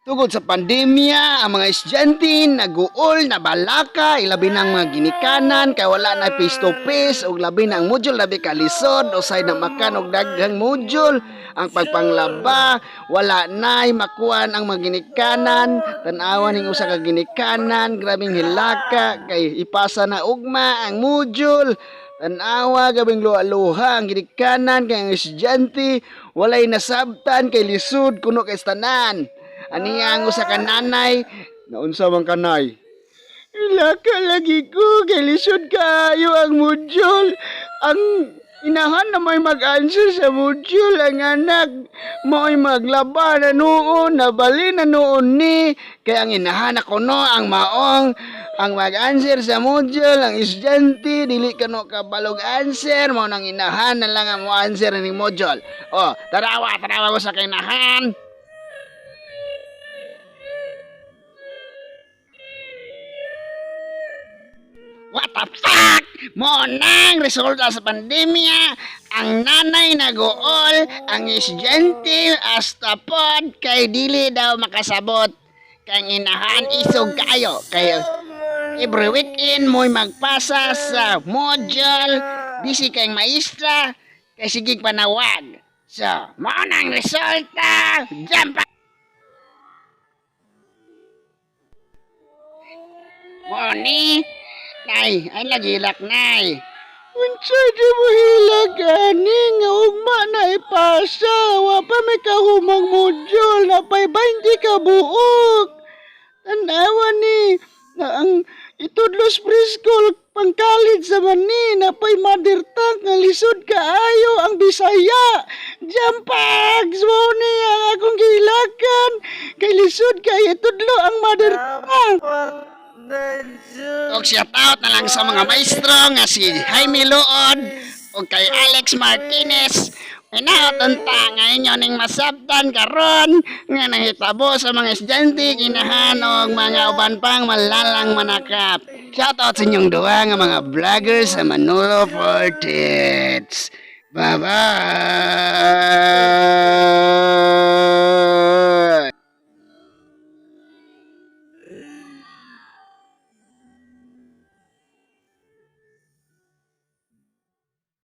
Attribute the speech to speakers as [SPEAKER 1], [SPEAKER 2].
[SPEAKER 1] Tugod sa pandemya, ang mga estudyante naguol, nabalaka, ilabi na ang mga ginikanan kay wala na face to face ug labi na ang module labi ka lisod, usay na makan og daghang module, ang pagpanglaba, wala na'y makuan ang mga ginikanan, tan-awa ning usa ka ginikanan, grabing hilaka kay ipasa na ugma ang module. Tanawa, gabing luha-luha ang ginikanan kay ang estudyante walay nasabtan kay lisod kuno kay tanan. Aniya ang usa ka nanay, naunsa man kanay? Ilaka lagi ko, kay lisod kaayo ang module. Ang inahan na may mag-answer sa module, ang anak mo'y maglaba na noon, nabali na noon ni. Kaya ang inahan ako no, ang maong, ang mag-answer sa module, ang estudyante, dili ka no kabalog answer, mao nang inahan na lang ang mo answer ning module. Oh, tarawa, tarawa ko sa kinahan. What the fuck? Mo nang resulta sa pandemya, ang nanay naguol, ang estudyante hasta pod kay dili daw makasabot. Kang inahan isog kayo kay every weekend mo'y magpasa sa module, busy kay maestra, kay sige panawag. So, mao nang resulta. Jump. Mo ni, Nay, ay nagilak, nay. Unsa di mo hilak ani nga ugma na ipasa, wa pa may kahumang module napay 20 ka buok. Tanawa ni na ang itudlos preschool pang college sa man ni napay mother tongue nga lisod kaayo ang Bisaya. Jampags mo ni ang akong gihilakan kay lisod kay itudlo ang mother tongue. Og shout out na lang sa mga maestro nga si Jaime Luod o kay Alex Martinez. Hinaot unta nga inyo ning masabtan karon nga nahitabo sa mga estudyante, kinahan og mga uban pang malalang manakap. Shout out sa inyong duha nga mga vloggers sa Manolo Fortits. Bye-bye!